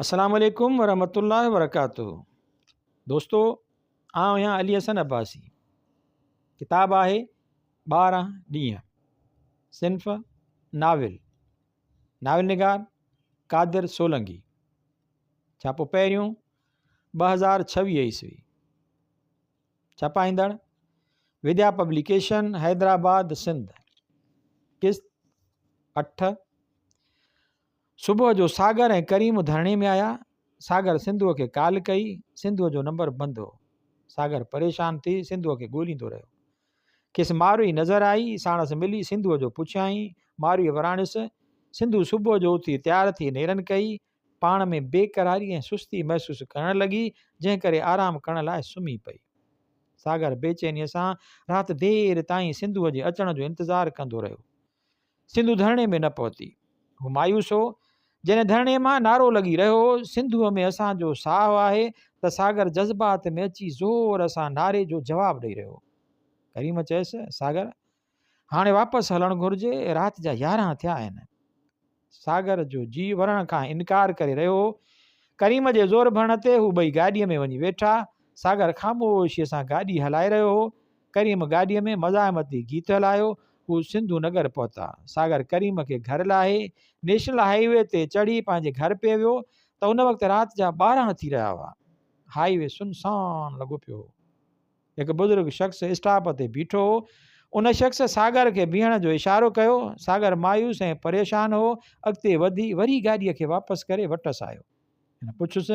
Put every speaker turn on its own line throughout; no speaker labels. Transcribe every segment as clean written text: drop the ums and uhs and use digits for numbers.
السلام عليڪم ورحمة الله وبرڪاته دوستو آئون آهيان علي حسن عباسي ڪتاب آهي 12 ڏينهن صنف ناول ناول نگار قادر سولنگي ڇاپو پهريون 2026 عيسوي ڇپائيندڙ وديا پبليڪيشن حيدرآباد سنڌ قسط 8 صبح جو ساگر ۽ ڪريم ڌرڻي ۾ آيا. ساگر سنڌوء کي ڪال ڪئي. سنڌوء جو نمبر بند هو. ساگر پريشان ٿي سنڌوء کي ڳوليندو رهيو. کيس ماروي نظر آئي. ساڻس ملي سنڌوء جو پڇيائين. مارويء وراڻيس، سنڌو صبح جو اٿي تيار ٿي نيرن ڪئي. پاڻ ۾ بيقراري ۽ سستي محسوس ڪرڻ لڳي، جنهن ڪري آرام ڪرڻ لاء سمهي پئي. ساگر بيچينيء سان رات دير تائين سنڌوء جي اچڻ جو انتظار ڪندو رهيو. سنڌو ڌرڻي ۾ نه پهتي. هو مايوس هو. جڏهن ڌرڻي مان نعرو لڳي رهيو هو، سنڌوء ۾ اسان جو ساهه آهي ته ساگر جذبات ۾ اچي زور سان نعري جو جواب ڏئي رهيو هو. ڪريم چيس، ساگر! هاڻي واپس هلڻ گهرجي، رات جا 11 ٿيا آهن. ساگر جو جيء ورڻ کان انڪار ڪري رهيو هو. ڪريم جي زور ڀرڻ تي هو ٻئي گاڏيء ۾ وڃي ويٺا. ساگر خاموشيء سان گاڏي هلائي رهيو هو. ڪريم گاڏيء ۾ مزاحمتي گيت هلايو. هو سنڌو نگر پهتا. ساگر ڪريم کي گهر لاهي، نيشنل هاء وي تي چڙهي پنهنجي گهر پئي ويو ته ان وقت رات جا 12 ٿي رهيا هئا. هاء وي سنسان لڳو پيو هو. هڪ بزرگ شخص اسٽاپ تي بيٺو هو. ان شخص ساگر کي بيهڻ جو اشارو ڪيو. ساگر مايوس ۽ پريشان هو. اڳتي وڌي وري گاڏيء کي واپس ڪري وٽس آيو. هن پڇيس،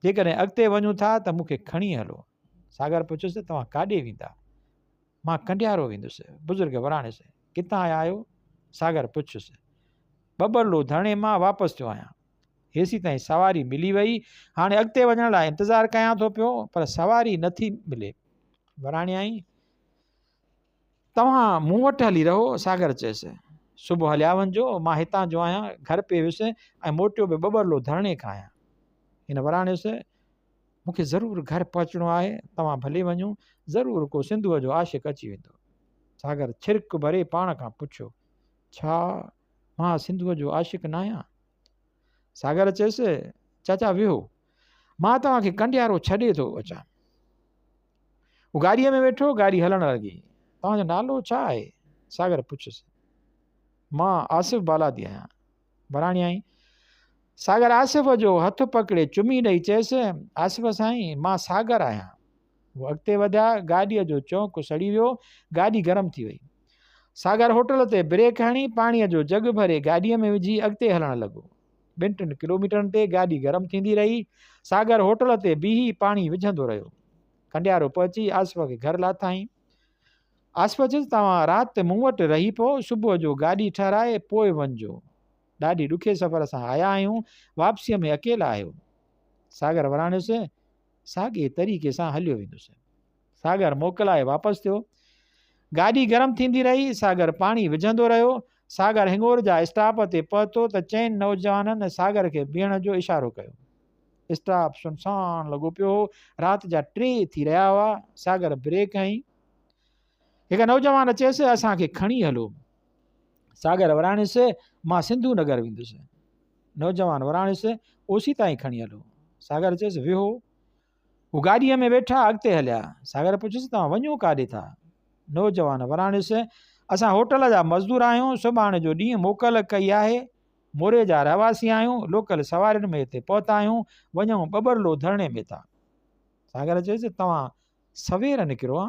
جيڪڏهن اڳتي وڃون ٿا ته مون کي کڻي هلو. ساگر پڇيس، توهان ڪاڏي ويندا؟ مان ڪنڊيارو ويندس. بزرگ وراڻيس، ڪٿان آيا آهيو؟ ساگر پڇيس، ٻٻرلو ڌرڻي مان واپس ٿيو آهيان. هيسيتائين سواري ملي وئي. هاڻي اڳتي وڃڻ لاء انتظار ڪيان ٿو پيو، پر سواري نه ٿي ملي. وراڻيائين، توهان مون وٽ هلي رهو. ساگر چيس، صبح هليا وڃجو، مان هتان جو آهيان، گهر پئي ويس ۽ موٽيو به ٻٻرلو ڌرڻي کان آهيان. هن وراڻيس، مون کي ضرور گهر پهچڻو آهي، توهان ڀلي وڃو، ضرور ڪو سنڌوء جو عاشق اچي ويندو. ساگر ڇرڪ ڀري پاڻ کان پڇيو، ڇا مان سنڌوء جو عاشق ناهيان؟ ساگر چيس، چاچا ويهو، مان توهان کي ڪنڊيارو ڇڏي ٿو اچان. هو گاڏيء ۾ ويٺو، گاڏي هلڻ لڳي. توهان جو نالو ڇا آهي؟ ساگر پڇيس. مان آصف بالادي آهيان. وراڻيائين. ساگر آصف جو هٿ پڪڙي چمي ڏئي چيس، آصف سائين، مان ساگر آهيان. هو اڳتي وڌيا، گاڏيء جو چونڪ سڙي ويو، گاڏي گرم ٿي وئي. ساگر هوٽل تي بريڪ هڻي، پاڻيء جو جڳ ڀري گاڏيء ۾ وجهي اڳتي هلڻ لڳو. ٻن ٽن ڪلوميٽرن تي گاڏي گرم ٿيندي رهي. ساگر هوٽل تي بيهي پاڻي وجهندو رهيو. ڪنڊيارو پهچي آصف کي گهر لاٿائين. آصف چيس، توهان رات مون وٽ رهي پئو، صبح جو گاڏي ٺهرائي پوء وڃجو. ڏاڍي ڏکي سفر سان آيا آهيون، واپسيء ۾ اڪيلا آهيو. ساگر وراڻيس، ساڳئي طريقي سان هليو ويندس. ساگر موڪلائي واپس ٿيو. گاڏي گرم ٿيندي رهي، ساگر پاڻي وجهندو رهيو. ساگر هنڱورجا اسٽاپ تي پهتو ته چئن نوجوانن ساگر کي بيهڻ جو اشارو ڪيو. اسٽاپ سنسان لڳو پيو هو. رات جا 3 ٿي رهيا هئا. ساگر بريڪ هنئي. هڪ نوجوان چيس، اسان کي کڻي هلو. ساگر وراڻيس، مان سنڌو نگر ويندس. نوجوان وراڻيس، اوسيتائين کڻي هلو. ساگر چيس، ويهو. هو گاڏيء ۾ ويٺا اڳتي هليا. ساگر پڇيس، توهان وڃو ڪاڏي ٿا؟ نوجوان وراڻيس، اسان هوٽل جا مزدور آهيون، سڀاڻي جو ڏينهن موڪل ڪئي آهي، موري جا رهواسي آهيون، لوڪل سوارين ۾ هتي پهتا آهيون، وڃون ٻٻرلو ڌرڻي ۾ ٿا. ساگر چيس، توهان سوير نڪرو ها.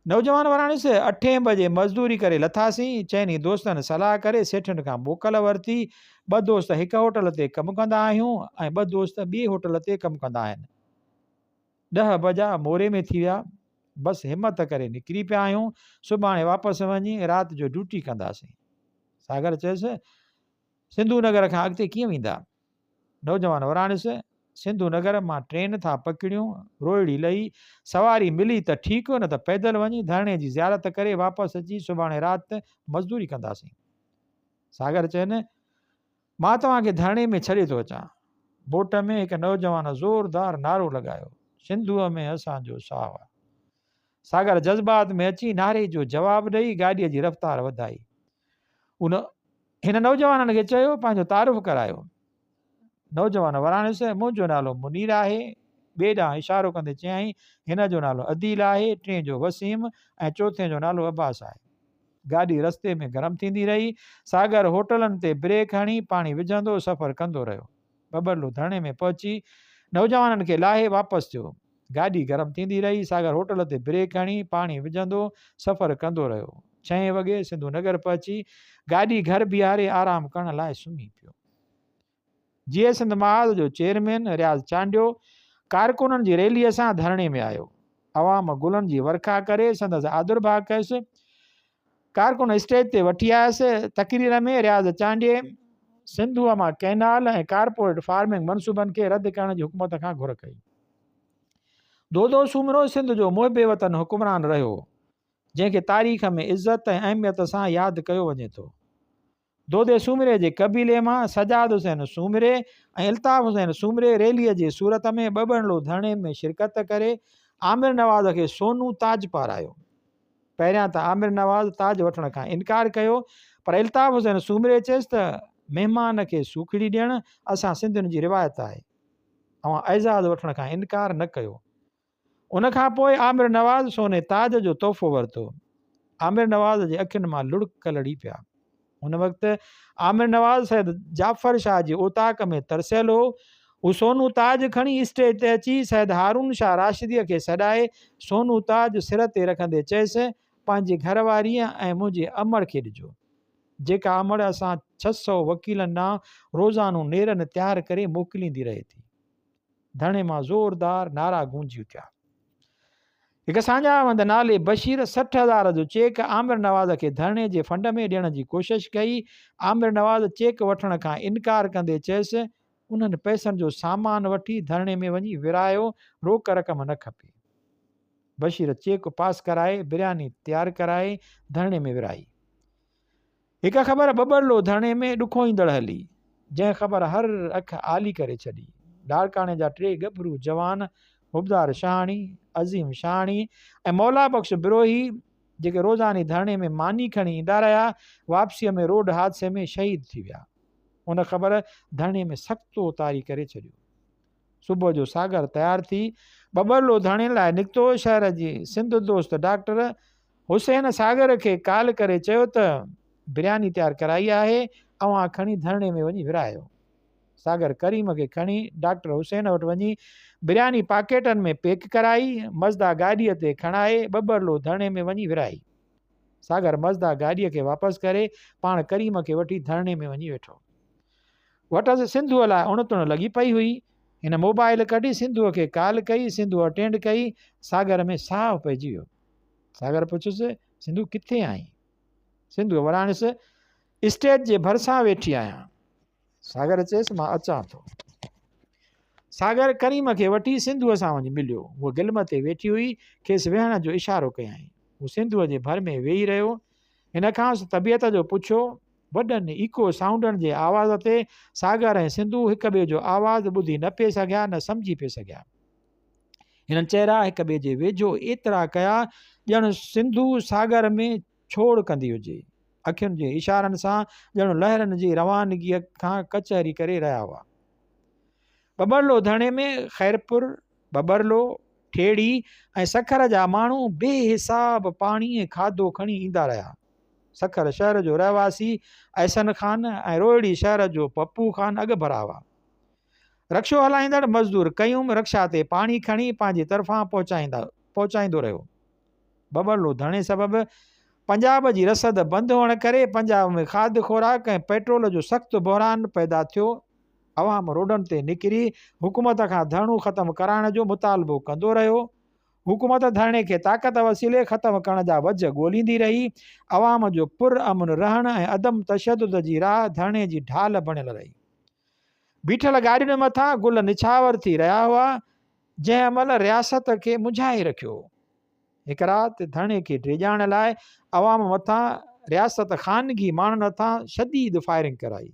نوجوان وراڻيس، اٺين بجي مزدوري ڪري لٿاسين، چئني دوستن صلاح ڪري سيٺن کان موڪل ورتي، ٻه دوست هڪ هوٽل تي ڪم ڪندا آهيون ۽ ٻه دوست ٻي هوٽل تي ڪم ڪندا آهن. 10 بجا موري ۾ ٿي ويا، بس همت ڪري نڪري پيا آهيون، سڀاڻي واپس وڃي رات جو ڊيوٽي ڪنداسين. ساگر چيس، سنڌو نگر کان اڳتي ڪيئن ويندا؟ نوجوان وراڻيس، سنڌو نگر مان ٽرين ٿا پڪڙيون، روهڙي لهي، سواري ملي ته ٺيڪ نه ته پيدل وڃي ڌرڻي جي زيارت ڪري واپس اچي سڀاڻي رات مزدوري ڪنداسين. ساگر چين، مان توهان کي ڌرڻي ۾ ڇڏي ٿو اچان. بوٽ ۾ هڪ نوجوان زوردار نعرو لڳايو، سنڌوء ۾ اسان جو ساهه آ. ساگر جذبات ۾ اچي نعري جو جواب ڏئي گاڏيء جي رفتار وڌائي. ان هن نوجوانن کي چيو، پنهنجو تعارف ڪرايو. نوجوان وراڻيس، منهنجو نالو منير آهي. ٻئي ڏانهن اشارو ڪندي چيائين، هن جو نالو عديل آهي، ٽئين جو وسيم ۽ چوٿين جو نالو عباس آهي. گاڏي رستي ۾ گرم ٿيندي رهي. ساگر هوٽلن تي بريڪ هڻي پاڻي وجهندو سفر ڪندو رهيو. ٻٻرلو ڌرڻي ۾ پهچي نوجوانن کي لاهي واپس ٿيو. گاڏي گرم ٿيندي رهي. ساگر هوٽل تي بريڪ هڻي پاڻي وجهندو سفر ڪندو رهيو. ڇهين وڳي سنڌو نگر پهچي گاڏي گهر بيهاري آرام ڪرڻ لاء سمهي پيو. جيئي سنڌ محاذ جو چيئرمين رياض چانڊيو ڪارڪنن جي ريلي سان ڌرڻي ۾ آيو. عوام گلن جي ورکا ڪري سندس آڌرڀاء ڪيس. ڪارڪن اسٽيج تي وٺي آيس. تقرير ۾ رياض چانڊيي سنڌوء مان ڪئنال ۽ ڪارپوريٽ فارمنگ منصوبن کي رد ڪرڻ جي حڪومت کان گهر ڪئي. دودو سومرو سنڌ جو محب وطن حڪمران رهيو، جنهن کي تاريخ ۾ عزت ۽ اهميت سان ياد ڪيو وڃي ٿو. دودي سومري جي قبيلي مان سجاد حسين سومري ۽ الطاف حسين سومري ريلي جي صورت ۾ ٻٻرلو ڌرڻي ۾ شرڪت ڪري عامر نواز کي سونو تاج پارايو. پهريان ته عامر نواز تاج وٺڻ کان انڪار ڪيو پر الطاف حسين سومري چيس ته مهمان کي سوکڙي ڏيڻ اسان سنڌين جي روايت آهي. اوهان اعزاز وٺڻ کان انڪار نه ڪيو. ان کان پوء عامر نواز سوني تاج جو تحفو ورتو. عامر نواز جي اکين مان لڙڪ لڙي پيا. ان وقت عامر نواز سيد جعفر شاهه جي اوطاق ۾ ترسيل هو. هو سونو تاج کڻي اسٽيج تي اچي سيد هارون شاهه راشديء کي سڏائي سونو تاج سر تي رکندي چيس، پنهنجي گهر واريء ۽ منهنجي امڙ کي ڏجو. جيڪا امڙ اسان 600 وڪيلن ڏانهن روزانو نيرن تيار ڪري موڪليندي رهي ٿي. ڌڻي مان زوردار نعرا گونجي اٿيا. هڪ ساڃاهه وند نالي بشير 60 هزار جو چيڪ عامر نواز کي ڌرڻي جي فنڊ ۾ ڏيڻ جي ڪوشش ڪئي. عامر نواز چيڪ وٺڻ کان انڪار ڪندي چيس، انهن پئسن جو سامان وٺي ڌرڻي ۾ وڃي ورهايو، روڪ رقم نه کپي. بشير چيڪ پاس ڪرائي برياني تيار ڪرائي ڌرڻي ۾ ورهائي. هڪ خبر ٻٻرلو ڌرڻي ۾ ڏکوئيندڙ هلي، جنهن خبر هر اک آلي ڪري ڇڏي. لاڙڪاڻي جا ٽي ڳڀرو جوان حبدار شاهاڻي، عظيم شاهاڻي ۽ مولا بخش بروهي جيڪي روزاني ڌرڻي ۾ ماني کڻي ايندا رهيا، واپسيء ۾ روڊ حادثي ۾ شهيد ٿي ويا. ان خبر ڌرڻي ۾ سڪتو طاري ڪري ڇڏيو. صبح جو ساگر تيار ٿي ٻٻرلو ڌڻي لاء نڪتو. شهر جي سنڌ دوست ڊاڪٽر حسين ساگر کي ڪال ڪري چيو ته برياني تيار ڪرائي آهي، اوهان کڻي ڌرڻي ۾ وڃي ورهايو. ساگر ڪريم کي کڻي ڊاڪٽر حسين وٽ وڃي برياني پاڪيٽن ۾ پيڪ ڪرائي، مزدا گاڏيء تي کڻائي ٻٻرلو ڌرڻي ۾ وڃي ورهائي. ساگر مزدا گاڏيء کي واپس ڪري پاڻ ڪريم کي وٺي ڌرڻي ۾ وڃي ويٺو. وٽس سنڌوء لاء اڻ تڻ لڳي پئي هئي. هن موبائل ڪڍي سنڌوء کي ڪال ڪئي، سنڌوء اٽينڊ ڪئي، ساگر ۾ ساهه پئجي ويو. ساگر پڇيس، سنڌو ڪٿي آهين؟ سنڌوء وراڻيس، اسٽيج جي ڀرسان ويٺي آهيان. ساگر چيس، مان اچان ٿو. ساگر ڪريم کي وٺي سنڌوء سان وڃي مليو. هوء گلم تي ويٺي هئي، کيس ويهڻ جو اشارو ڪيائين. هو سنڌوء جي ڀر ۾ ويهي رهيو. هن کانئس طبيعت جو پڇيو. وڏن ايڪو سائونڊن جي آواز تي ساگر ۽ سنڌو هڪ ٻئي جو آواز ٻڌي نه پئي سگهيا نه سمجهي پئي سگهيا. هنن چهرا هڪ ٻئي جي ويجهو ايترا ڪيا ڄڻ سنڌو ساگر ۾ ڇوڙ ڪندي هجي. اکين جي اشارن سان ڄڻ لهرن جي روانگيء کان ڪچهري ڪري رهيا هئا. ٻٻرلو ڌرڻي ۾ خيرپور، ٻٻرلو، ٺيڙهي ۽ سکر جا ماڻهو بي حساب پاڻي ۽ کاڌو کڻي ايندا رهيا. سکر شهر جو رهواسي احسن خان ۽ روهڙي شهر جو پپو خان اڳڀرا هئا. رڪشو هلائيندڙ مزدور قيوم رڪشا تي پاڻي کڻي پنهنجي طرفان پهچائيندو رهيو. ٻٻرلو ڌرڻي سبب پنجاب جي رسد بند هئڻ ڪري پنجاب ۾ کاڌ خوراڪ ۽ پيٽرول جو سخت بحران پيدا ٿيو. عوام روڊن تي نڪري حڪومت کان ڌرڻو ختم ڪرائڻ جو مطالبو ڪندو رهيو. حڪومت ڌرڻي کي طاقت وسيلي ختم ڪرڻ جا وجهه ڳوليندي رهي، عوام جو پر امن رهڻ ۽ عدم تشدد جي راهه ڌرڻي جي ڍال بڻيل رهي. بيٺل گاڏين مٿان گل نڇاور ٿي رهيا هئا، جنهن عمل رياست کي منجهائي رکيو هو. هڪ رات ڌرڻي کي ڊيڄارڻ لاء عوام مٿان رياست خانگي ماڻهن هٿان شديد فائرنگ ڪرائي.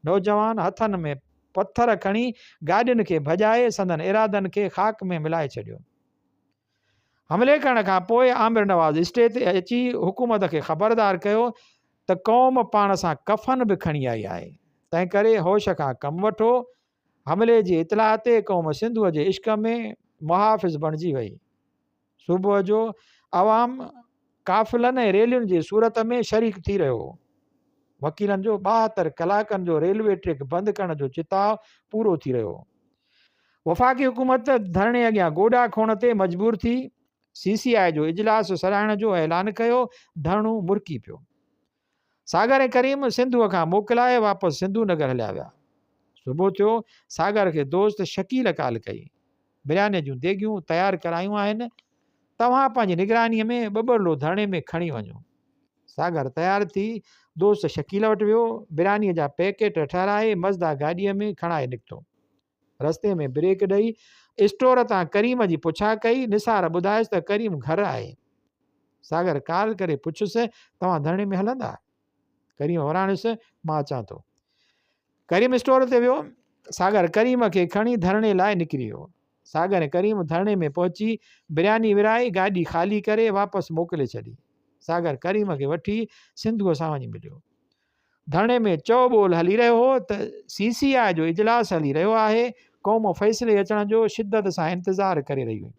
نوجوان هٿن ۾ پٿر کڻي گاڏين کي ڀڄائي سندن ارادن کي خاڪ ۾ ملائي ڇڏيو. حملي ڪرڻ کان پوء عامر نواز اسٽيج تي اچي حڪومت کي خبردار ڪيو ته قوم پاڻ سان ڪفن به کڻي آئي آهي. تنهنڪري هوش کان ڪم وٺو. حملي جي اطلاع تي قوم سنڌوء جي عشق ۾ محافظ بڻجي وئي. صبح جو عوام قافلن ۽ ريلين جي صورت ۾ شريڪ ٿي رهيو هو. وڪيلن جو 72 ڪلاڪن جو ريلوي ٽريڪ بند ڪرڻ جو چتاء پورو ٿي رهيو هو. وفاقي حڪومت ڌرڻي اڳيان گوڏا کوڻ تي مجبور ٿي سي سي آء جو اجلاس سڏائڻ جو اعلان ڪيو، ڌرڻو مرڪي پيو. ساگر ۽ ڪريم سنڌوء کان موڪلائي واپس سنڌو نگر هليا ويا. صبح ٿيو، ساگر کي دوست شڪيل ڪال ڪئي. بريانيء جون ديڳيون تيار ڪرايون آهن، توهان پنهنجي نگرانيء ۾ ٻٻرلو ڌرڻي ۾ کڻي وڃو. ساگر تيار ٿي دوست شڪيل وٽ ويو، بريانيء جا پيڪيٽ ٺهرائي مزدا گاڏيء ۾ کڻائي نڪتو. رستي ۾ بريڪ ڏئي اسٽور تان ڪريم جي پڇا ڪئي، نثار ٻڌايس ته ڪريم گهر آهي. ساگر ڪال ڪري پڇيس، توهان ڌرڻي ۾ هلندا؟ ڪريم وراڻيس، مان اچان ٿو. ڪريم اسٽور تي ويو، ساگر ڪريم کي کڻي ڌرڻي لاء نڪري ويو. ساگر ۽ ڪريم ڌرڻي ۾ پهچي برياني ورهائي گاڏي خالي ڪري واپس موڪلي ڇڏي. ساگر ڪريم کي وٺي سنڌوء سان وڃي مليو. ڌرڻي ۾ چئو ٻول هلي رهيو هو ته سي سي آء جو اجلاس هلي رهيو آهي، قوم فيصلي اچڻ جو شدت سان انتظار ڪري رهي هئي.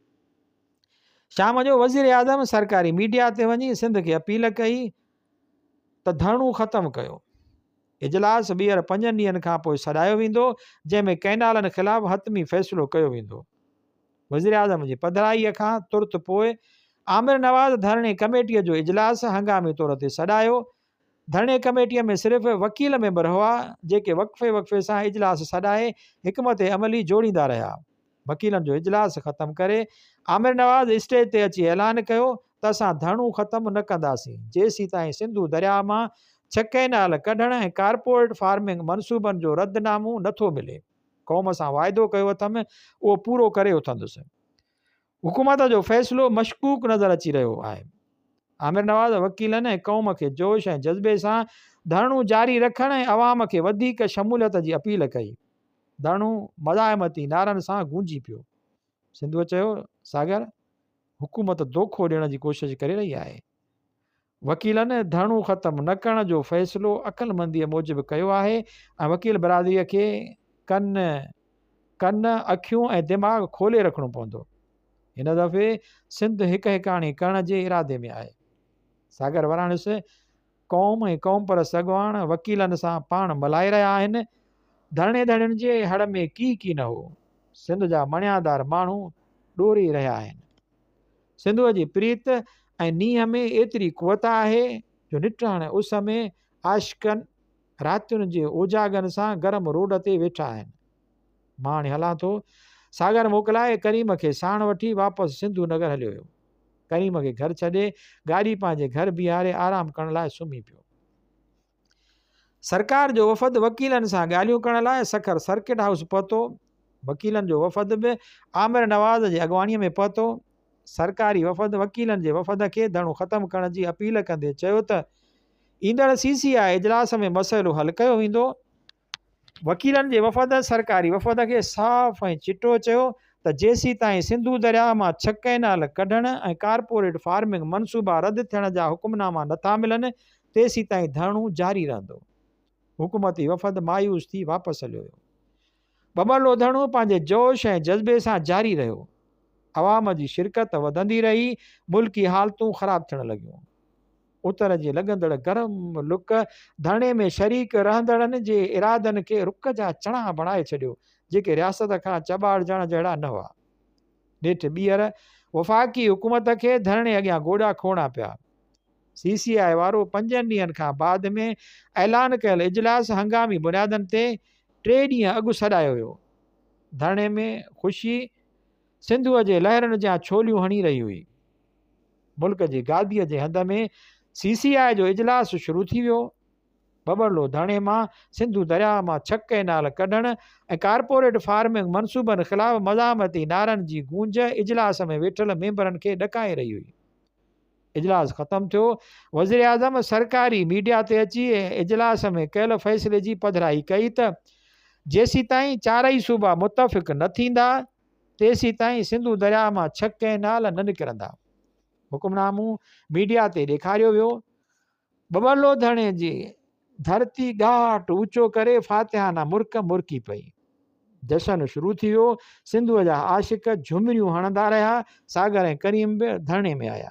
شام جو وزيراعظم سرڪاري ميڊيا تي وڃي سنڌ کي اپيل ڪئي ته ڌرڻو ختم ڪيو، اجلاس ٻيهر پنجن ڏينهن کانپوء سڏايو ويندو، جنهن ۾ ڪئنالن خلاف حتمي فيصلو ڪيو ويندو. وزيراعظم جي پڌرائيء کان ترت پوء عامر نواز ڌرڻي ڪميٽيء جو اجلاس هنگامي طور تي سڏايو، ڌرڻي ڪميٽيء ۾ صرف وڪيل ميمبر هئا، جيڪي وقفي وقفي سان اجلاس سڏائي حڪمت عملي جوڙيندا رهيا. وڪيلن جو اجلاس ختم ڪري عامر نواز اسٽيج تي اچي اعلان ڪيو ته اسان ڌرڻو ختم نه ڪنداسين، جيسيتائين سنڌو درياهه مان ڇهه ڪئنال ڪڍڻ ۽ ڪارپوريٽ فارمنگ منصوبن جو رد نامو نه ٿو ملي. قوم سان واعدو ڪيو اٿم، اهو پورو ڪري اٿندس. حڪومت جو فيصلو مشڪوڪ نظر اچي رهيو آهي. عامر نواز وڪيلن ۽ قوم کي جوش ۽ جذبي سان ڌرڻو جاري رکڻ ۽ عوام کي وڌيڪ شموليت جي اپيل ڪئي. ڌرڻو مزاحمتي نعرن سان گونجي پيو. سنڌوء چيو، ساگر، حڪومت دوکو ڏيڻ جي ڪوشش ڪري رهي آهي. وڪيلن ڌرڻو ختم نه ڪرڻ جو فيصلو عقلمنديء موجب ڪيو آهي ۽ وڪيل برادريء کي ڪن، ڪن، اکيون ۽ دماغ کولي رکڻو پوندو. هن دفعي سنڌ هڪ هڪاڻي ڪرڻ جي ارادي ۾ آهي. ساگر وراڻيس، قوم ۽ قومپرست اڳواڻ وڪيلن سان پاڻ ملهائي رهيا آهن. ڌرڻي ڌڻين جي هڙ ۾ ڪي ڪي نه هو. سنڌ جا مڻيادار ماڻهو ڏوري رهيا آهن. سنڌوء جي پريت ۽ نينهن ۾ ايتري قوت آهي جو نٽهڻ اس ۾ عاشقن راتين جي اوجاڳن سان گرم روڊ تي ويٺا آهن. مان هاڻي هلان ٿو. ساگر موڪلائي ڪريم کي ساڻ وٺي واپس سنڌو نگر هليو ويو. ڪريم کي گهر ڇڏي گاڏي پنهنجي گهر بيهاري آرام ڪرڻ لاء سمهي پيو. سرڪار جو وفد وڪيلن سان ڳالهيون ڪرڻ لاء سکر سرڪٽ هائوس پهتو. وڪيلن جو وفد به عامر نواز جي اڳواڻي ۾ پهتو. سرڪاري وفد وڪيلن جي وفد کي ڌرڻو ختم ڪرڻ جي اپيل ڪندي چيو ته ايندڙ سي سي آء اجلاس ۾ مسئلو حل ڪيو ويندو. وڪيلن جي وفد سرڪاري وفد کي صاف ۽ چٽو چيو ته جيسيتائين سنڌو درياهه مان ڇهه ڪئنال ڪڍڻ ۽ ڪارپوريٽ فارمنگ منصوبا رد ٿيڻ جا حڪمناما نٿا ملن تيسيتائين ڌرڻو جاري رهندو. حڪومتي وفد مايوس ٿي واپس هليو ويو. ٻٻرلو ڌرڻو پنهنجي جوش ۽ جذبي سان جاري رهيو. عوام جي شرڪت وڌندي رهي، ملڪي حالتون خراب ٿيڻ لڳيون. اتر جي لڳندڙ گرم لڪ ڌرڻي ۾ شريڪ رهندڙن جي ارادن کي رڪ جا چڻا بڻائي ڇڏيو، جيڪي رياست کان چٻاڙجڻ جهڙا نه هئا. نيٺ ٻيهر وفاقي حڪومت کي ڌرڻي اڳيان گوڏا کوڙڻا پيا. سي سي آء وارو پنجن ڏينهن کان بعد ۾ اعلان ڪيل اجلاس هنگامي بنيادن تي ٽي ڏينهن اڳ سڏايو ويو. ڌرڻي ۾ خوشي سنڌوء جي لهرن جيان ڇوليون هڻي رهي هئي. ملڪ جي گاديء جي هنڌ ۾ سي سي آء جو اجلاس شروع ٿي ويو. ٻٻرلو ڌرڻي مان سنڌو درياهه مان ڇهه ڪئنال ڪڍڻ ۽ ڪارپوريٽ فارمنگ منصوبن خلاف مزاحمتي نعرن جي گونج اجلاس ۾ ويٺل ميمبرن کي ڏڪائي رهي هئي. اجلاس ختم ٿيو، وزيراعظم سرڪاري ميڊيا تي اچي اجلاس ۾ ڪيل فيصلي جي پڌرائي ڪئي ته جيسيتائين چارئي صوبا متفق نه ٿيندا تيسيتائين سنڌو درياهه مان ڇهه ڪئنال نه نڪرندا. حڪمنامو ميڊيا تي ڏيکاريو ويو. ٻٻرلو ڌرڻي جي ڌرتي ڳاٽ اوچو ڪري فاتحانه مرڪ مرڪي پئي. جشن شروع ٿي ويو. سنڌوء جا عاشق جهمريون هڻندا رهيا. ساگر ۽ ڪريم به ڌرڻي ۾ آيا.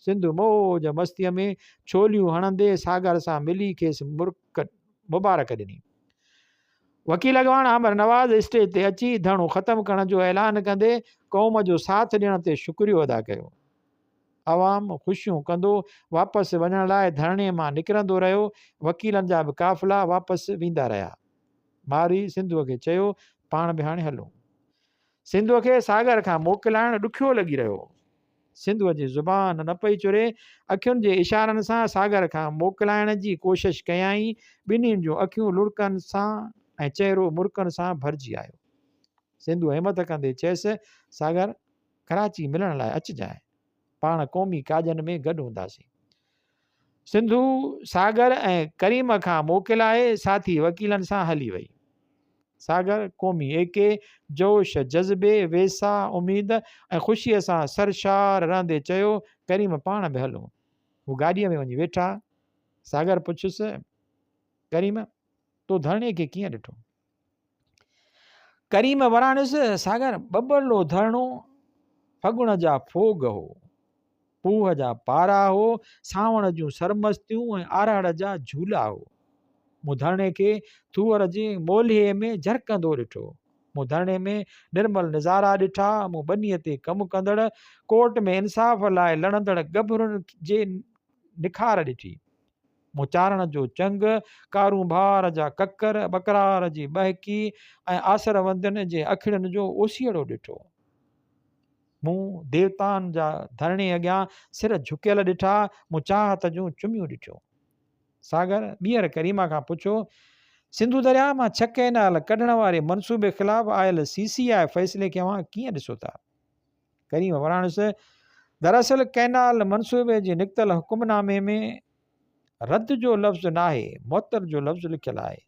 سنڌو موج مستيء ۾ ڇوليون هڻندي ساگر سان ملي کيس مرڪ مبارڪ ڏني. وڪيل اڳواڻ عامر نواز اسٽيج تي اچي ڌرڻو ختم ڪرڻ جو اعلان ڪندي قوم جو ساٿ ڏيڻ تي شڪريو ادا ڪيو. عوام خوشيون ڪندو واپس وڃڻ لاء ڌرڻي مان نڪرندو رهيو، وڪيلن جا به قافلا واپس ويندا رهيا. مارئي سنڌوء کي چيو، پاڻ به هاڻي هلون. سنڌوء کي ساگر کان موڪلائڻ ڏکيو لڳي رهيو هو. سنڌوء جي زبان نه پئي چري، اکين جي اشارن سان ساگر کان موڪلائڻ جي ڪوشش ڪيائين، ٻنهين جون اکيون لڙڪن سان ۽ چهرو مرڪن سان ڀرجي آيو. سنڌوء همت ڪندي چيس، ساگر! ڪراچي ملڻ لاء اچجانء. پاڻ قومي ڪاڄن ۾ گڏ هونداسين. سنڌو ساگر ۽ ڪريم کان موڪلائي ساٿي وڪيلن سان هلي وئي. ساگر قومي ايڪي، جوش، جذبي، ويساهه، اميد ۽ خوشيء سان سرشار رهندي چيو، ڪريم پاڻ به هلون. هو گاڏيء ۾ وڃي ويٺا. ساگر پڇيس، ڪريم، تو ڌرڻي کي ڪيئن ڏٺو؟ ڪريم وراڻيس، ساگر، ٻٻرلو ڌرڻو ڦڳڻ جا ڦوڳ هو، پوهه جا پارا هو، سانوڻ جون سرمستيون ۽ آرهڙ جا جهولا هو. مون ڌرڻي کي ٿوهر جي مولهي ۾ جرڪندو ڏٺو. مون ڌرڻي ۾ نرمل نظارا ڏٺا. مون ٻنيء تي ڪم ڪندڙ، ڪورٽ ۾ انصاف لاء لڙندڙ ڳڀرن جي نکار ڏٺي. مون چارڻ جو چنگ، ڪارونڀار جا ڪڪر، ٻڪرار جي ٻهڪي ۽ آسروندين جي اکڙين جو اوسيئڙو ڏٺو. مون ديوتائن جا ڌرڻي اڳيان سر جهڪيل ڏٺا، مون چاهت جون چميون ڏٺيون. ساگر ٻيهر ڪريما کان پڇيو، سنڌو درياهه مان ڇهه ڪئنال ڪڍڻ واري منصوبي خلاف آيل سي سي آء فيصلي کي اوهان ڪيئن ڏسو ٿا؟ ڪريم وراڻيس، دراصل ڪئنال منصوبي جي نڪتل حڪمنامي ۾ رد جو لفظ ناهي، معطل جو لفظ لکيل آهي.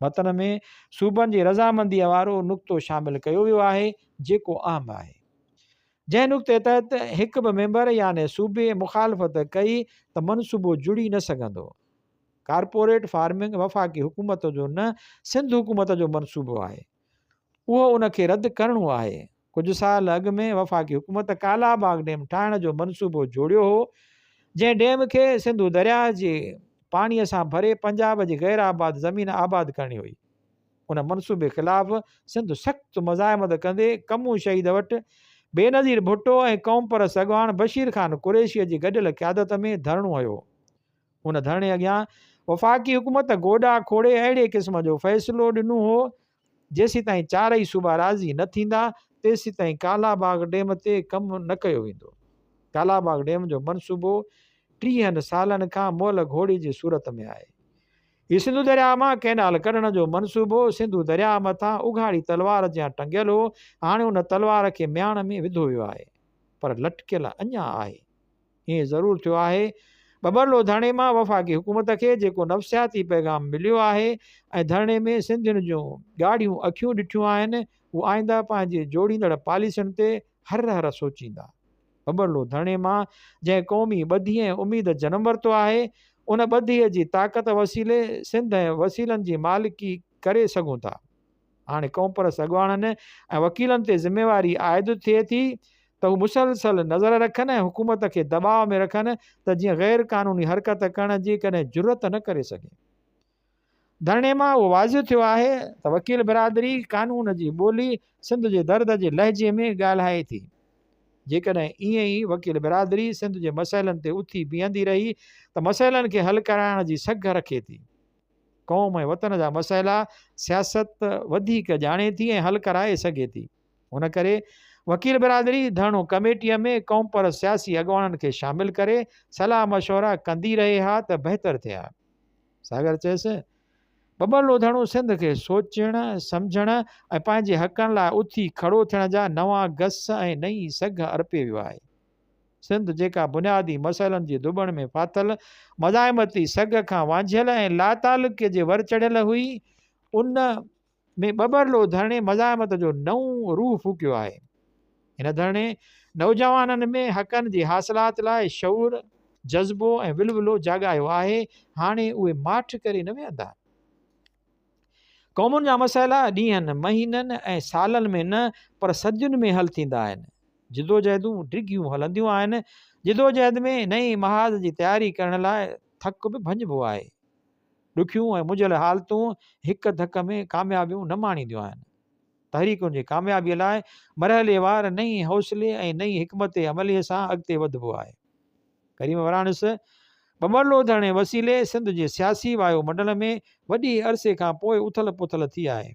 متن ۾ صوبن جي رضامنديء وارو نقطو شامل ڪيو ويو آهي، جيڪو اهم آهي. جنهن نقطي تحت هڪ به ميمبر يعني صوبي مخالفت ڪئي ته منصوبو جڙي نه سگهندو. ڪارپوريٽ فارمنگ وفاقي حڪومت جو نه سنڌ حڪومت جو منصوبو آهي. اهو ان کي رد ڪرڻو آهي. ڪجهه سال اڳ ۾ وفاقي حڪومت ڪالا باغ ڊيم ٺاهڻ جو منصوبو جوڙيو هو، جنهن ڊيم کي سنڌو درياهه جي پاڻي سان ڀري پنجاب جي غير آباد زمين آباد ڪرڻي هئي. ان منصوبي خلاف سنڌ سخت مزاحمت ڪندي ڪمون شهيد وٽ بينظير ڀٽو ۽ قومپرست اڳواڻ بشير خان قريشي جي گڏيل قيادت ۾ ڌرڻو هنيو هو. ان ڌرڻي اڳيان وفاقي حڪومت گوڏا کوڙي اهڙي قسم جو فيصلو ڏنو هو، جيسيتائين چارئي صوبا راضي نه ٿيندا، تيسيتائين ڪالا باغ ڊيم تي ڪم نه ڪيو ويندو. ڪالا باغ ڊيم جو منصوبو ٽيهن سالن کان مئل گهوڙي جي صورت ۾ آهي. هي سنڌو درياهه مان ڪئنال ڪڍڻ جو منصوبو سنڌو درياهه مٿان اگهاڙي تلوار جيان ٽنگيل هو، هاڻي ان تلوار کي مياڻ ۾ وڌو ويو آهي، پر لٽڪيل اڃا آهي. ائين ضرور ٿيو آهي. ٻٻرلو ڌرڻي مان وفاقي حڪومت کي جيڪو نفسياتي پيغام مليو آهي ۽ ڌرڻي ۾ سنڌين جون ڳاڙهيون اکيون ڏٺيون آهن، هو آئنده پنهنجي جوڙيندڙ پاليسين تي هر هر سوچيندا. ٻٻرلو ڌرڻي مان جنهن قومي ٻڌي ۽ اميد جنم ورتو آهي، ان ٻڌيء جي طاقت وسيلي سنڌ ۽ وسيلن جي مالڪي ڪري سگهون ٿا. هاڻي قومپرست اڳواڻن ۽ وڪيلن تي ذميواري عائد ٿئي ٿي ته هو مسلسل نظر رکن ۽ حڪومت کي دٻاء ۾ رکن ته جيئن غير قانوني حرڪت ڪرڻ جي ڪڏهن جرئت نه ڪري سگهي. ڌرڻي مان اهو واضح ٿيو آهي ته وڪيل برادري قانون جي ٻولي سنڌ جي درد جي لهجي ۾ ڳالهائي ٿي. جيڪڏهن ائين ئي وڪيل برادري سنڌ جي مسئلن تي اٿي بيهندي رهي ته مسئلن کي حل ڪرائڻ جي سگهه رکي ٿي. قوم ۽ وطن جا مسئلا سياست وڌيڪ ڄاڻي ٿي ۽ حل ڪرائي سگهي ٿي. ان ڪري وڪيل برادري ڌرڻو ڪميٽيء ۾ قومپرست سياسي اڳواڻن کي شامل ڪري صلاح مشورا ڪندي رهي ها ته بهتر ٿئي ها. ساگر چيس، ٻٻرلو ڌرڻو سنڌ کي سوچڻ، سمجهڻ ۽ پنهنجي حقن لاء اٿي کڙو ٿيڻ جا نوان گس ۽ نئين سگهه ارپي ويو آهي. سنڌ جيڪا بنيادي مسئلن جي ڌٻڻ ۾ ڦاٿل، مزاحمتي سگهه کان وانجهيل ۽ لاتعلقيء جي ور چڙهيل هئي، ان ۾ ٻٻرلو ڌرڻي مزاحمت جو نئون روح ڦوڪيو آهي. هن ڌرڻي نوجوانن ۾ حقن جي حاصلات لاء شعور. جذبو ۽ ولولو جاڳايو آهي، هاڻي اهي ماٺ ڪري نه ويهندا. قومن جا مسئلا ڏينهن، مهينن ۽ سالن ۾ نه پر صدين ۾ حل ٿيندا آهن. جدوجهدون ڊگهيون هلنديون آهن. جدوجهد ۾ نئين محاذ جي تياري ڪرڻ لاء ٿڪ به ڀڃبو آهي. ڏکيون ۽ منجهيل حالتون هڪ ڌڪ ۾ ڪاميابيون نه ماڻينديون آهن. تحريڪن جي ڪاميابيء لاء مرحليوار نئين حوصلي ۽ نئين حڪمت عمليء سان اڳتي وڌبو آهي. ڪريم وراڻيس، ٻٻرلو ڌرڻي وسيلي سنڌ جي سياسي وايو منڊل ۾ وڏي عرصي کان پوء اٿل پٿل ٿي آهي.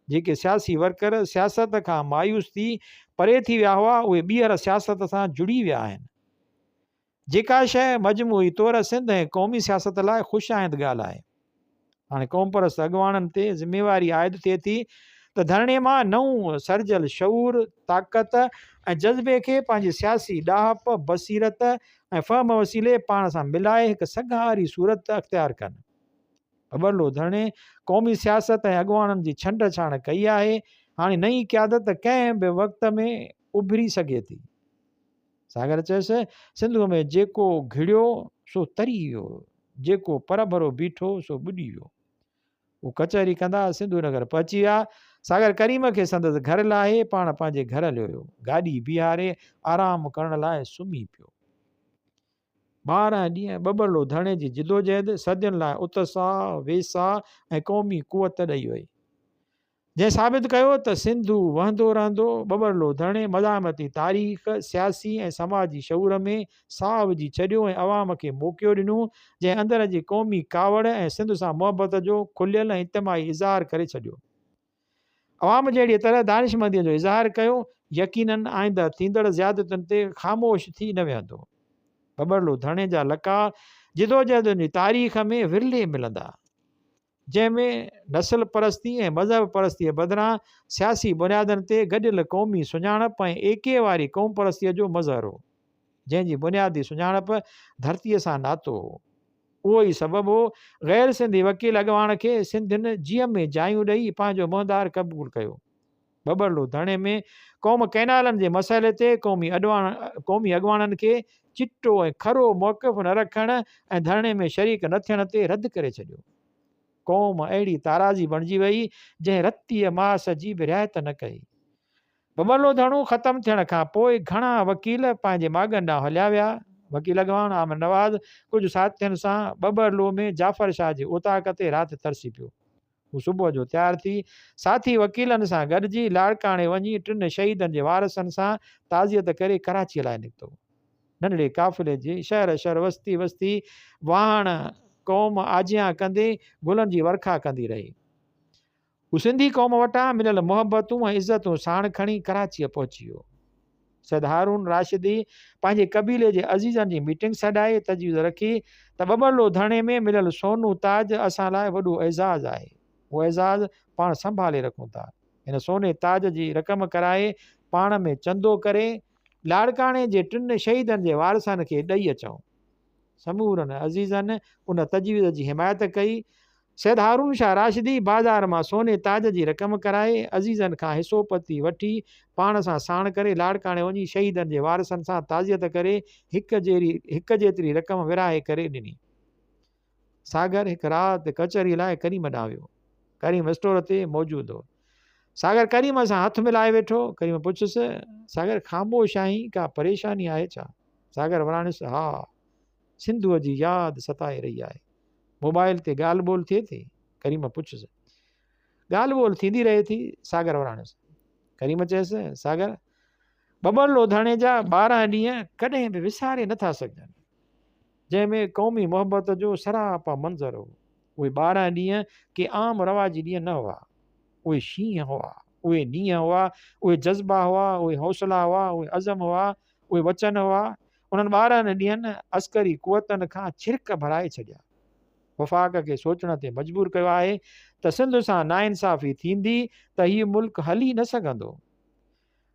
جيڪي سياسي ورڪر سياست کان مايوس ٿي پري ٿي ويا هئا، اهي ٻيهر سياست سان جڙي ويا آهن. جيڪا شيء مجموعي طور سنڌ ۽ قومي سياست لاء خوش آئند ڳالهه آهي. هاڻي قومپرست اڳواڻن تي ذميواري عائد ٿئي ٿي ته ڌرڻي مان نئون سرجيل شعور، طاقت ۽ جذبي کي پنهنجي سياسي ڏاهپ، بصيرت ۽ فهم وسيلي پاڻ سان ملائي هڪ سگهاري صورت اختيار ڪن. ٻٻرلو ڌرڻي قومي سياست ۽ اڳواڻن جي ڇنڊ ڇاڻ ڪئي آهي، هاڻي نئين قيادت ڪنهن به وقت ۾ اڀري سگهي ٿي. ساگر چيس، سنڌوء ۾ جيڪو گهڙيو سو تري ويو، جيڪو پرڀرو بيٺو سو ٻڏي ويو. هو ڪچهري ڪندا سنڌو نگر پهچي ويا. ساگر ڪريم کي سندس گهر لاهي پاڻ پنهنجي گهر هليو ويو. گاڏي بيهاري آرام ڪرڻ لاء سمهي پيو. 12 ڏينهن ٻٻرلو ڌڻي جي جدوجهد صدين لاء اتساهه، ويساهه ۽ قومي قوت ڏئي وئي. جنهن ثابت ڪيو ته سنڌو وهندو رهندو، ٻٻرلو ڌڻي مزاحمتي تاريخ، سياسي ۽ سماجي شعور ۾ ساهه وجهي ڇڏيو ۽ عوام کي موقعو ڏنو، جنهن اندر جي قومي ڪاوڙ ۽ سنڌ سان محبت جو کليل ۽ اجتماعي اظهار ڪري ڇڏيو. عوام جهڙيء طرح دانشمنديء جو اظهار ڪيو، يقيناً آئنده ٿيندڙ زيادتين تي خاموش ٿي نه ويهندو. ٻٻرلو ڌڻي جا لقاء جدوجهدن جي تاريخ ۾ ورلي ملندا. جنهن ۾ نسل پرستي ۽ مذهب پرستيء بدران سياسي بنيادن تي گڏيل قومي سڃاڻپ ۽ ايڪي واري قومپرستيء جو مظهر هو، جنهن جي بنيادي سڃاڻپ ڌرتيء سان ناتو هو. اهو ئي سبب هو غير سنڌي وڪيل اڳواڻ کي سنڌين جيء ۾ جايون ڏئي پنهنجو منهندار قبول ڪيو. ٻٻرلو ڌرڻي ۾ قوم ڪئنالن جي مسئلي تي قومي قومي اڳواڻن کي چٽو ۽ کرو موقف نه رکڻ ۽ ڌرڻي ۾ شريڪ نه ٿيڻ تي رد ڪري ڇڏيو. قوم اهڙي تارازي بڻجي وئي جنهن رتيء ماس جي به رعايت نه ڪئي. ٻٻرلو ڌرڻو ختم ٿيڻ کان پوء گهڻا وڪيل پنهنجي ماڳن ڏانهن هليا ويا. وڪيل اڳواڻ عامر نواز ڪجهه ساٿين سان ٻٻرلو ۾ جعفر شاهه جي اوطاق تي رات ترسي پيو. هو صبح جو تيار ٿي ساٿي وڪيلن سان گڏجي لاڙڪاڻي وڃي ٽن شهيدن جي وارثن سان تعزيت ڪري ڪراچيء لاء نڪتو. ننڍڙي قافلي جي شهر شهر وستي وستي واهڻ قوم آجيان ڪندي گلن جي ورکا ڪندي رهي. هو سنڌي قوم وٽان مليل محبتون ۽ عزتون ساڻ کڻي ڪراچيء پهچي ويو. سيد هارون راشدي پنهنجي قبيلي جي عزيزن جي ميٽنگ سڏائي تجويز رکي ته ٻٻرلو ڌرڻي ۾ مليل سونو تاج اسان لاء وڏو اعزاز آهي، اهو اعزاز پاڻ سنڀالي رکون ٿا. هن سوني تاج جي رقم ڪرائي پاڻ ۾ چندو ڪري لاڙڪاڻي جي ٽن شهيدن جي وارثن کي ڏئي اچون. سمورن عزيزن ان تجويز جي حمايت ڪئي. سيد هارون شاهه راشدي بازار مان سوني تاج جي رقم ڪرائي، عزيزن کان حصو پتي وٺي، پاڻ سان ساڻ ڪري لاڙڪاڻي وڃي شهيدن جي وارثن سان تعزيت ڪري هڪ جيري هڪ جيتري رقم ورهائي ڪري ڏني. ساگر هڪ رات ڪچهري لاء ڪريم ڏانهن ويو. ڪريم اسٽور تي موجود هو. ساگر ڪريم سان هٿ ملائي ويٺو. ڪريم پڇيس، ساگر خاموش آهين، ڪا پريشاني آهي ڇا؟ ساگر وراڻيس، ها، سنڌوء جي ياد ستائي رهي آهي. موبائل تي ڳالهه ٻولهه ٿئي ٿي؟ ڪريم پڇيس. ڳالهه ٻولهه ٿيندي رهي ٿي، ساگر وراڻيس. ڪريم چيس، ساگر، ٻٻرلو ڌڻي جا 12 ڏينهن ڪڏهن به وساري نه ٿا سگهجن، جنهن ۾ قومي محبت جو سراپا منظر هو. اهي 12 ڏينهن ڪي عام رواجي ڏينهن نه هئا. اهي شينهن هئا، اهي ڏينهن هئا، اهي جذبا هئا، اهي حوصلا هئا، اهي عزم هئا، اهي وچن هئا، انهن 12 ڏينهن عسڪري قوتن کان ڇرڪ ڀرائي ڇڏيا. وفاق کي سوچڻ تي مجبور ڪيو آهي ته سنڌ سان ناانصافي ٿيندي ته هي ملڪ هلي نه سگهندو.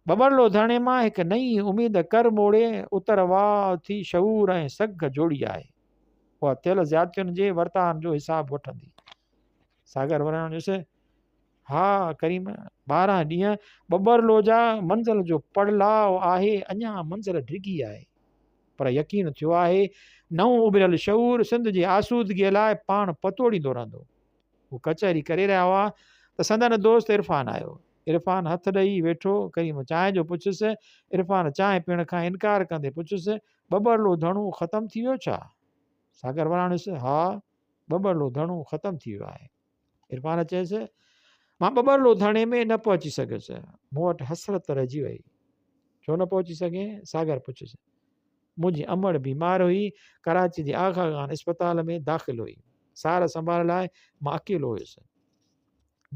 ٻٻرلو ڌرڻي مان هڪ نئين اميد ڪر موڙي اتر واء ٿي شعور ۽ سگهه جوڙي آهي. اها ٿيل زيادتين جي ورتائن جو حساب وٺندي. ساگر وراڻيس، ها ڪريم، 12 ڏينهن ٻٻرلو جا منزل جو پڙلاء آهي، اڃا منزل ڊگهي آهي. پر يقين ٿيو آهي، نئون اڀريل شعور سنڌ جي آسودگيء لاء پاڻ پتوڙيندو رهندو. هو ڪچهري ڪري رهيا هئا ته سندن دوست عرفان آيو. عرفان هٿ ڏئي ويٺو. ڪريم چانهه جو پڇيس. عرفان چانهه پيئڻ کان انڪار ڪندي پڇيس، ٻٻرلو ڌڻو ختم ٿي ويو ڇا؟ ساگر وراڻيس، ها، ٻٻرلو ڌڻو ختم ٿي ويو آهي. عرفان چيس، مان ٻٻرلو ڌڻي ۾ نه پهچي سگهيس. مون وٽ حسرت رهجي وئي. ڇو نه پهچي سگهين؟ ساگر پڇيس. منهنجي امڙ بيمار هئي، ڪراچي جي آغا خان اسپتال ۾ داخل هئي. سار سنڀال لاء مان اڪيلو هيس.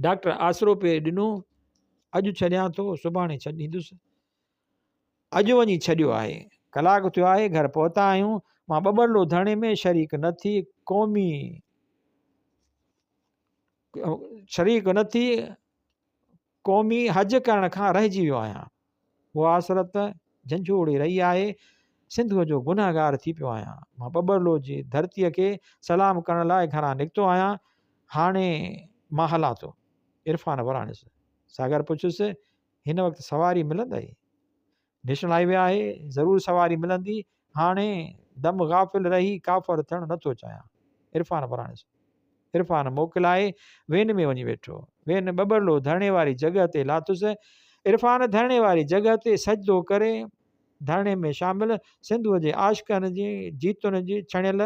ڊاڪٽر آسرو پئي ڏنو، اڄ ڇڏيان ٿو، سڀاڻي ڇڏيندس. اڄ وڃي ڇڏيو آهي. ڪلاڪ ٿيو آهي گهر پهتا آهيون. مان ٻٻرلو ڌرڻي ۾ شريڪ نه ٿي قومي شريڪ نه ٿي قومي حج ڪرڻ کان رهجي ويو آهيان. اها حسرت جهنجهوڙي رهي آهي. سنڌوء جو گنهگار ٿي پيو آهيان. مان ٻٻرلو جي ڌرتيء کي سلام ڪرڻ لاء گهران نڪتو آهيان. هاڻي مان هلان ٿو. عرفان وراڻيس. ساگر پڇيس، هن وقت سواري ملندئي؟ نيشنل هاء وي آهي، ضرور سواري ملندي. هاڻي دم غافل رهي ڪافر ٿيڻ نه ٿو چاهيان. عرفان وراڻيس. عرفان موڪلائي وين ۾ وڃي ويٺو. وين ٻٻرلو ڌرڻي واري جڳهه تي لاٿس. عرفان ڌرڻي واري جڳهه تي سجدو ڪري ڌرڻي ۾ شامل سنڌوء جي عاشقن جي جيتن جي ڇڻيل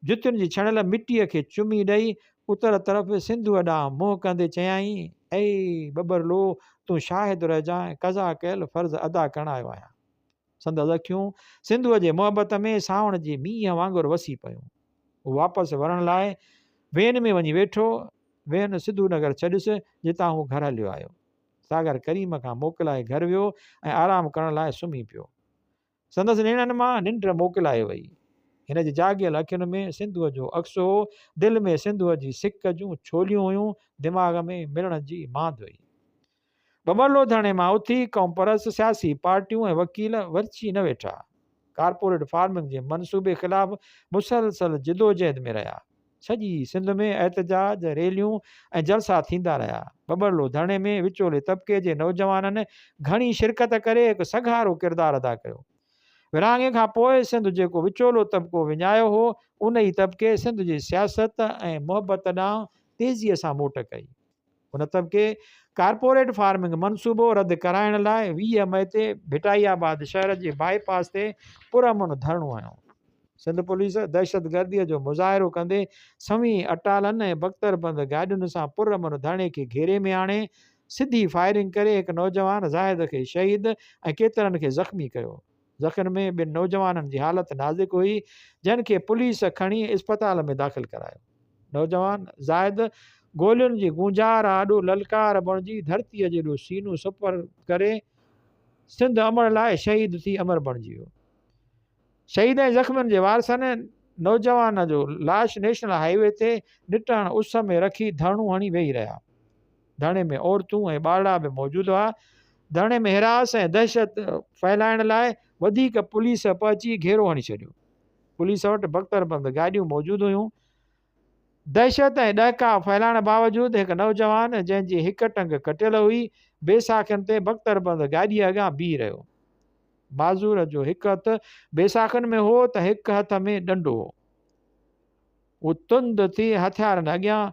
جتين جي ڇڻيل مٽيء کي چمي ڏئي، اتر طرف سنڌوء ڏانهن منهن ڪندي چيائين، اي ٻٻرلو! تون شاهد رهجانء، قضا ڪيل فرض ادا ڪرڻ آيو آهيان. سندس اکيون سنڌوء جي محبت ۾ سانوڻ جي مينهن وانگر وسي پيون. هو واپس ورڻ لاء وين ۾ وڃي ويٺو. وين سڌو نگر ڇڏيس، جتان هو گهر هليو آيو. ساگر ڪريم کان موڪلائي گهر ويو ۽ آرام ڪرڻ لاء سمهي پيو. سندس نيڻن مان ننڊ موڪلائي وئي. هن جي جاڳيل اکين ۾ سنڌوء جو عڪس هو، دل ۾ سنڌوء جي سڪ جون ڇوليون هيون، دماغ ۾ ملڻ جي مانڌ هئي. ٻٻرلو ڌرڻي مان اٿي قومپرست، سياسي پارٽيون ۽ وڪيل ورچي نه ويٺا. ڪارپوريٽ فارمنگ جي منصوبي خلاف مسلسل جدوجهد ۾ رهيا. سڄي سنڌ ۾ احتجاج، ريليون ۽ جلسا ٿيندا رهيا. ٻٻرلو ڌرڻي ۾ وچولي طبقي جي نوجوانن گهڻي شرڪت ڪري هڪ سگهارو ڪردار ادا ڪيو. ورهاڱي کان پوء سنڌ جيڪو وچولو طبقو وڃايو هو، ان ئي طبقي سنڌ جي سياست ۽ محبت ڏانهن تيزيء سان موٽ ڪئي. ان طبقي ڪارپوريٽ فارمنگ منصوبو رد ڪرائڻ لاء 20 مئي تي ڀٽائي آباد شهر جي بائي پاس تي پرامن ڌرڻو هنيو. سنڌ پوليس دهشتگردي جو مظاهرو ڪندي سوين اٽالن ۽ بڪتربند گاڏين سان پرامن ڌرڻي کي گهيري ۾ آڻي سڌي فائرنگ ڪري هڪ نوجوان زاهد کي شهيد ۽ ڪيترن کي زخمي ڪيو. زخمين ۾ ٻن نوجوانن جي حالت نازڪ هئي جن کي پوليس کڻي اسپتال ۾ داخل ڪرايو. نوجوان زاهد گولين جي گونجار آڏو للڪار بڻجي ڌرتيء جيڏو سينو سپر ڪري سنڌ امڙ لاء شهيد ٿي امر بڻجي ويو. شهيد ۽ زخمين جي وارثن نوجوان جو لاش نيشنل هاء وي تي نٽهڻ اس ۾ رکي ڌرڻو هڻي ويهي رهيا. ڌرڻي ۾ عورتون ۽ ٻارڙا به موجود هئا. ڌرڻي ۾ هراس ۽ دهشت ڦهلائڻ لاء وڌيڪ پوليس پهچي گهيرو هڻي ڇڏيو. پوليس وٽ بڪتربند گاڏيون موجود هيون. دهشت ۽ ڏهڪاء ڦهلائڻ باوجود هڪ نوجوان جنهن جي هڪ ٽنگ ڪٽيل هئي، بيساکين تي بڪتربند گاڏيء اڳيان بيهي رهيو. معذور جو هڪ هٿ بيساکين ۾ هو ته هڪ هٿ ۾ ڏنڊو هو. هو تند ٿي هٿيارن اڳيان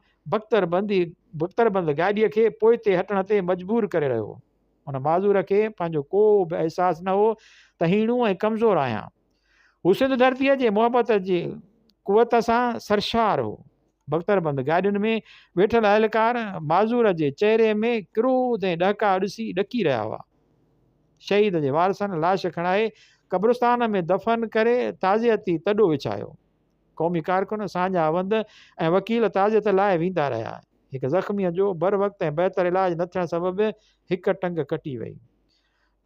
بڪتربند گاڏيء کي پوئتي هٽڻ تي مجبور ڪري رهيو هو. ان معذور کي پنهنجو ڪو به احساس نه هو ته هيڻو ۽ ڪمزور آهيان. هو سنڌ ڌرتيء جي محبت جي قوت سان سرشار هو. بڪتربند گاڏين ۾ ويٺل اهلڪار معذور جي چهري ۾ ڪروڌ ۽ ڏهڪاء ڏسي ڏڪي رهيا هئا. شهيد جي وارثن لاش کڻائي قبرستان ۾ دفن ڪري تعزيتي تڏو وڇايو. قومي ڪارڪن، ساڃاهه وند ۽ وڪيل تعزيت لاء ويندا رهيا. هڪ زخميء جو بروقت ۽ بهتر علاج نه ٿيڻ سبب هڪ ٽنگ ڪٽي وئي.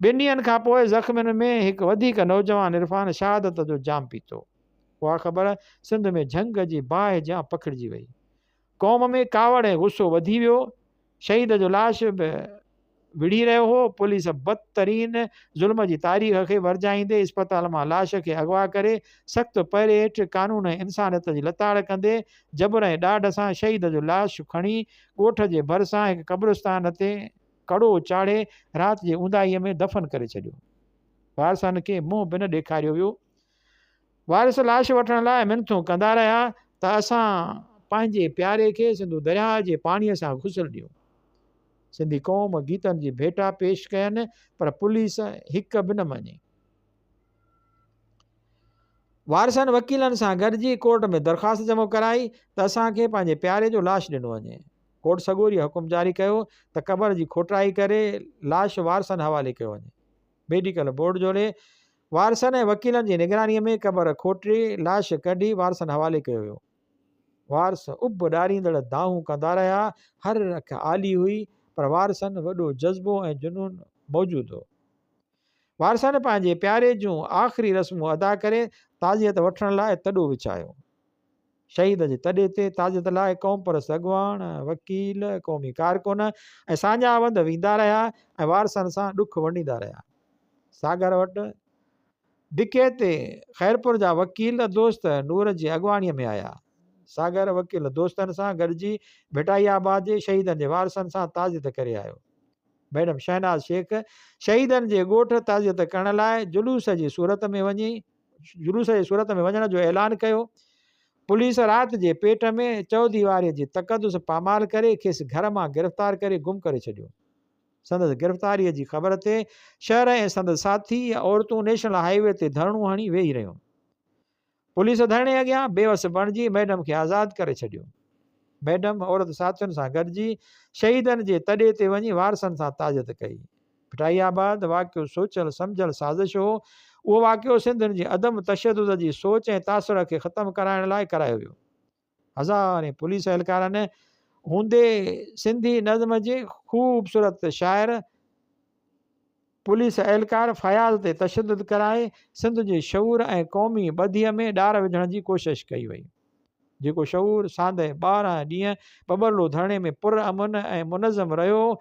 ٻن ڏينهن کان پوء زخمين ۾ هڪ وڌيڪ نوجوان عرفان شهادت جو جام پيتو. اها خبر سنڌ ۾ جهنگ جي باهه جيان پکڙجي وئي. قوم ۾ ڪاوڙ ۽ غصو وڌي ويو. شهيد جو لاش به وڙهي رهيو هو، پوليس بدترين ظلم جي تاريخ کي ورجائيندي اسپتال مان لاش کي اغوا ڪري سخت پهري هيٺ قانون ۽ انسانيت جي لتاڙ ڪندي جبر ۽ ڏاڍ سان شهيد جو لاش کڻي ڳوٺ جي ڀرسان هڪ قبرستان تي ڪڙو چاڙهي رات جي اونداهي ۾ دفن ڪري ڇڏيو. وارثن کي منهن به نه ڏيکاريو ويو. وارث لاش وٺڻ لاء منٿون ڪندا رهيا ته اسان پنهنجي پياري کي سنڌو درياهه جي پاڻيء سان غسل ڏيون. سنڌي قوم گيتن جي ڀيٽا پيش ڪين پر پوليس هڪ به نه مڃي. وارثن وڪيلن سان گڏجي ڪورٽ ۾ درخواست جمع ڪرائي ته اسان کي پنهنجي پياري جو لاش ڏنو وڃي. ڪورٽ سڳوريء حڪم جاري ڪيو ته قبر جي کوٽائي ڪري لاش وارثن حوالي ڪيو وڃي. ميڊيڪل بورڊ جوڙي وارثن ۽ وڪيلن جي نگرانيء ۾ قبر کوٽي لاش ڪڍي وارثن حوالي ڪيو ويو. وارث اڀ ڏاريندڙ دانهون ڪندا رهيا، هر اک آلي هئي، پر وارثن وڏو جذبو ۽ جنون موجود هو. وارثن پنهنجي پياري جون آخري رسمون ادا ڪري تعزيت وٺڻ لاء تڏو وڇايو. شهيد جي تڏي تي تعزيت لاء قومپرست اڳواڻ، وڪيل، قومي ڪارڪن ۽ ساڃاهه وند ويندا رهيا ۽ وارثن سان ڏک ونڊيندا رهيا. ساگر وٽ دڪي تي خيرپور جا وڪيل دوست نور جي اڳواڻيء ۾ آيا. ساگر وڪيل دوستن سان گڏجي ڀٽائي آباد جي شهيدن جي وارثن سان تعزيت ڪري آيو. ميڊم شهناز شيخ شهيدن جي ڳوٺ تعزيت ڪرڻ لاء جلوس جي صورت ۾ وڃي جلوس جي صورت ۾ وڃڻ جو اعلان ڪيو. پوليس رات جي پيٽ ۾ چوديواريء جي تقدس پامال ڪري کيس گهر مان گرفتار ڪري گم ڪري ڇڏيو. سندس گرفتاريء جي خبر تي شهر ۽ سندس ساٿي عورتون نيشنل هاء وي تي ڌرڻو هڻي ويهي رهيون. پوليس ڌرڻي اڳيان بيوس بڻجي ميڊم کي آزاد ڪري ڇڏيو. ميڊم عورت ساٿين سان گڏجي شهيدن جي تڏي تي وڃي وارثن سان تعزيت ڪئي. ڀٽائي آباد واقعو سوچيل سمجهيل سازش هو. اهو واقعو سنڌين جي عدم تشدد جي سوچ ۽ تاثر کي ختم ڪرائڻ لاء ڪرايو ويو. هزارين پوليس اهلڪارن هوندي سنڌي نظم جي خوبصورت شاعر پوليس اهلڪار فياض تي تشدد ڪرائي سنڌ جي شعور ۽ قومي ٻڌيء ۾ ڏار وجهڻ جي ڪوشش ڪئي وئي. جيڪو شعور ساندهه 12 ڏينهن ٻٻرلو ڌرڻي ۾ پر امن ۽ منظم رهيو ۽.